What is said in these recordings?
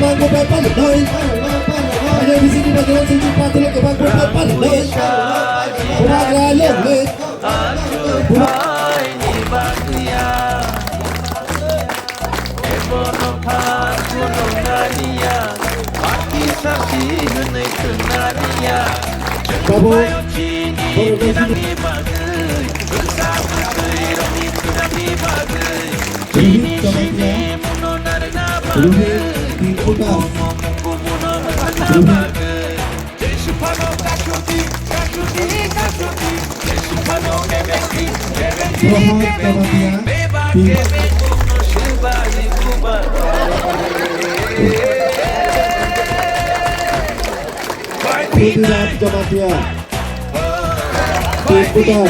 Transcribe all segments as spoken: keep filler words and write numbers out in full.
kwbang bubagra palnai. Haino bisingni bagra songwi party no kwbang bubagra palnai. Bubagra lelei. Bubagra Babu, Rohit Jamatia, Rohit Tirputa, Rohit Rohan Jamatia, Pruthviraj Jamatia, Tirputa,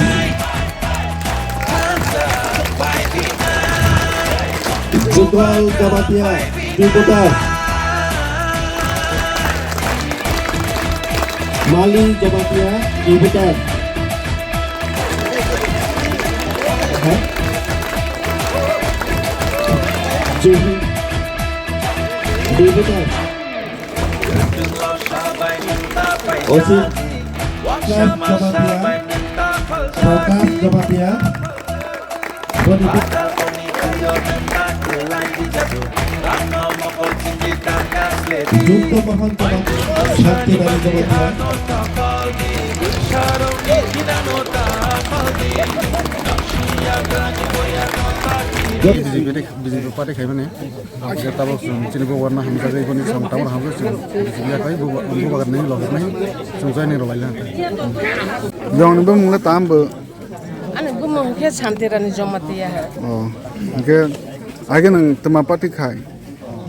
Judwal Jamatia, Tirputa. Mali Jamatia, Tirputa. Ha? Juhi, Tirputa. Osi, Prakash Jamatia, Prakash Jamatia. Jukto Mohan Jamatia, Shakti Bari Jamatia. B J P de, B J P party khaimani. Ang khe tabok chwng chini bubagrano hamjagwi boni samung tangmani hamjagwi chwng B J P yakhai buba-, bubagrani logi nai chwng joining rwlai lankha. Jongni bumung le tam bo? Ani bumung khe Santirani Jamatia. Oh, hingkhe age nwng twma party khai?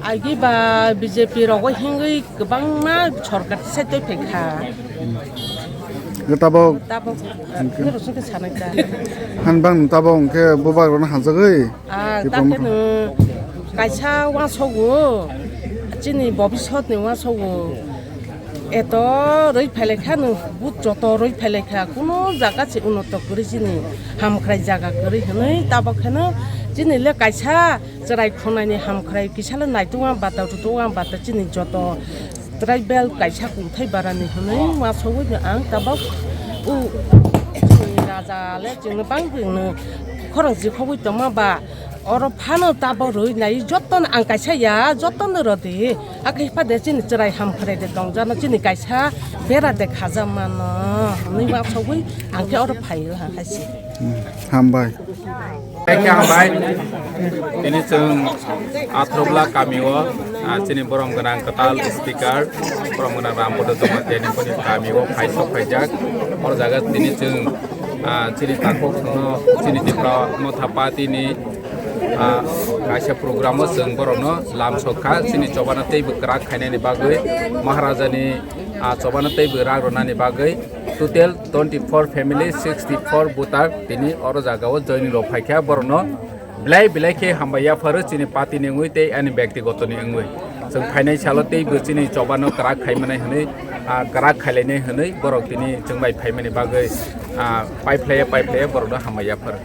Agi ba B J P rogo hingwi kwbangma sorkar se twi phaikha. Hingkhe tabok? Tabok, ah, hingkhe? Phirosokhe sanai ta. Han bang tabok hingkhe bubagrano hamjagwi? Ah, Tipra takheno kaisa uansukgo, chini bobisotni uansukgo. Eto rwi phailaikha nwng, but joto rwi phailaikha, kuno jaga se unoto kwrwi chini hamkhrai jaga kwrwi hwnwi. Tabok kheno chini le kaisa chwrai khwnaini hamkhrai kisalo naitukma bata rutukma bata chini joto tribal kaisa kungthai barani hwnwi uansugwi ang tabok u chini raja le chwngno bang chwngno khorang jikhogwi tongma ba. Oro phano tabok rwi nai jotono ang kaisa ya, jotono rw di. Hakhe hwnkhe de chini chwrai hamkhrai de tongjano, chini kaisa bera de khajak mano hwnwi uansugwi ang khe oro phaio ha hai se. Hmm, hambai. Hai khe hambai. Tini chwng Athrobla kamio, ah, chini borom gwnang kwtal speaker, borom gwnang Rampada Jamatia ni boni kamio phai sok phaijak. Oro jaga tini chwng, ah, chini takhuk chwngno chini Tipra Motha Party ni ah, kaisa program o chwng borokno lam sok kha, chini chobana teibo kwrak khainani bagwi, Maharajani, ah, chobana teibo rak rwnani bagwi, total twenty four family, sixty four voter tini oro jaga o joining rok phai kha, borokno belai belai khe hambai yapharo chini party ni wngwi tei ani byaktigoto ni wngwi. Chwng phainai salo teibo chini chobano kwrak khai manai hwnwi, ah, kwrak khailainai hwnwi borok tini chwng bai phaimani bagwi, ah, paiphlaiya paiphlaiya borokno hambai yapharo.